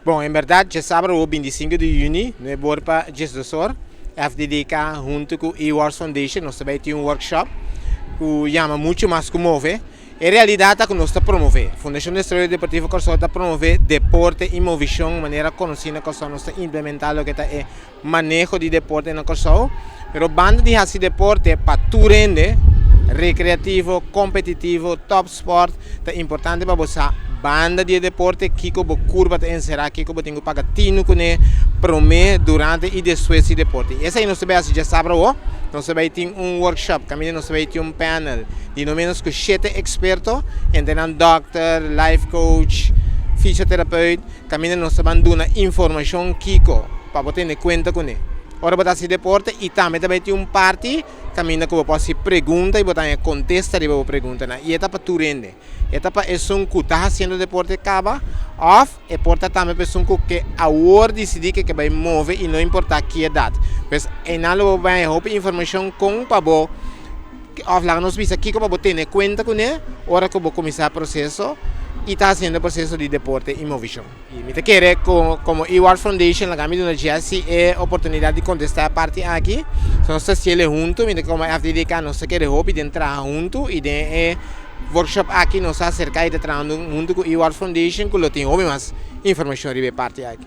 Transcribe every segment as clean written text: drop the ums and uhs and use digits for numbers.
Bon, en bèrdat, djasabra awor 25 di yüni, 9 or pa 12 or, FDDK huntu ku E-Wars Foundation, nos ta bai tin un workshop ku yama Muchu Mas Ku Move. E realidat ta ku nos ta promové, Fundashon Desaroyo Deportivo Kòrsou ta promové deporte i movishon manera konosí na Kòrsou. Nos ta implementá loke ta e maneho di deporte na Kòrsou. Pero banda di hasi deporte pa tur hende, rekreativo, kompetitivo, top sport, ta importante pa bo sa banda di e deporte kiko bo kurpa ta enserá, kiko bo tin ku paga tinu kuné promé, durante i despues di deporte. I esei nos ta bai hasi djasabra awo. Nos ta bai tin un workshop kaminda nos ta bai tin un panel di no ménos ku shete eksperto, entre nan dòkter, life coach, fisioterapeut, kaminda nos ta ban duna informashon kiko pa bo tene kuenta kuné ora bo ta hasi deporte i tambe ta bai tin un parti kaminda ku bo por hasi pregunta i bo ta haña kontesta riba bo preguntanan. I e ta pa tur hende. E ta pa esun ku ta hasiendo deporte kaba òf e por ta tambe pa esun ku ke awor disidí ke ke bai move i no importá ki edat. Pues einan lo bo bai haña hopi informashon kon pa bo òf laga nos bisa kiko pa bo tene kuenta kuné ora ku bo kuminsá proseso i ta hasiendo proseso di deporte i movishon. I mi ta kere ku komo E-Ward Foundation laga mi duna Jessy e oportunidat di kontestá e parti aki. So nos ta hasiel huntu, mi ta komo FDDK nos ta kere hopi den traha huntu i den e workshop aki nos a aserká i ta trahando huntu ku E-Ward Foundation ku lo tin hopi mas informashon riba e parti aki.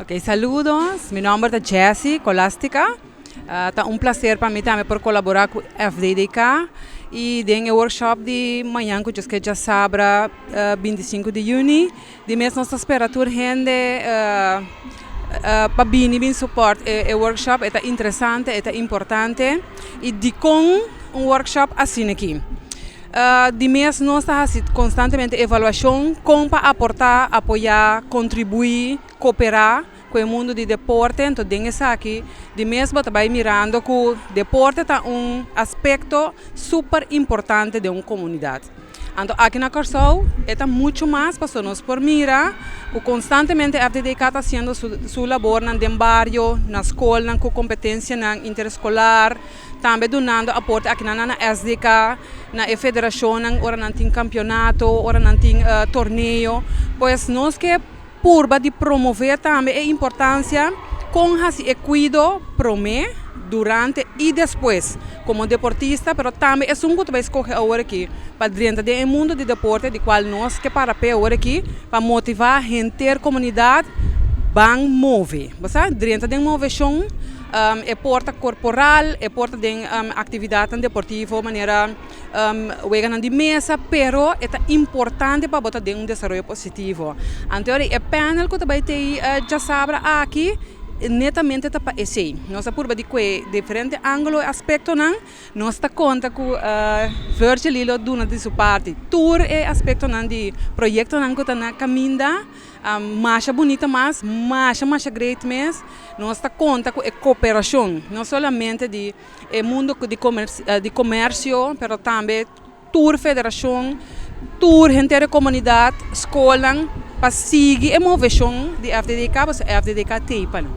Ok, saludos. Mi nomber ta Jessy Colastica. Ta un placer pa mi tambe por colabora cu FDDK y den e workshop di mañan cu djis ke djasabra 25 di juni. Di mes nos ta spera tur hende pa bini bin support e workshop. E ta interesante, e ta importante y dicon un workshop asina aki? Di mes nos ta haci constantemente evaluacion con pa aporta, apoya, contribui, coopera cu e mundo di deporte. Enton den esaki di mes bo ta bay mirando cu deporte ta un aspecto super importante den un comunidad. Anto aki na Kòrsou e ta mucho mas pasobra nos por mira ku konstantemente FDDK ta hasiendo su su labornan den bario, na skolnan ku kompetensianan intereskolar, tambe dunando aporte aki nan na SDK, na e federashonnan ora nan tin kampionato, ora nan tin torneo. Pues nos ke purba di promové tambe e importansia kon hasi e kuido promé, durante i despues komo deportista, pero tambe esun ku ta bai skohe awor aki pa drenta den e mundu di deporte di kual nos ke para p'e awor aki pa motivá henter komunidat ban move. Bo sa, drenta den moveshon e por ta korporal, e por ta den aktividatnan deportivo manera. Weganan di mesa, pero e ta importante pa bo ta den un desaroyo positivo. Anto ora e panel ku ta bai tei djasabra aki netamente ta pa esei. Nos a purba di kue diferente angulo i aspektonan. Nos ta konta ku Virgil lo duna di su parti tur e aspektonan di proyektonan ku ta na kaminda. Masha bunita mas, masha masha great mes. Nos ta konta ku e koperashon no solamente di. E mundo di comercio, pero tambe tur federacion, tur henter e comunidad, scolnan pa sigui e movecion di FDDK, pasobra FDDK t'ey pa nan.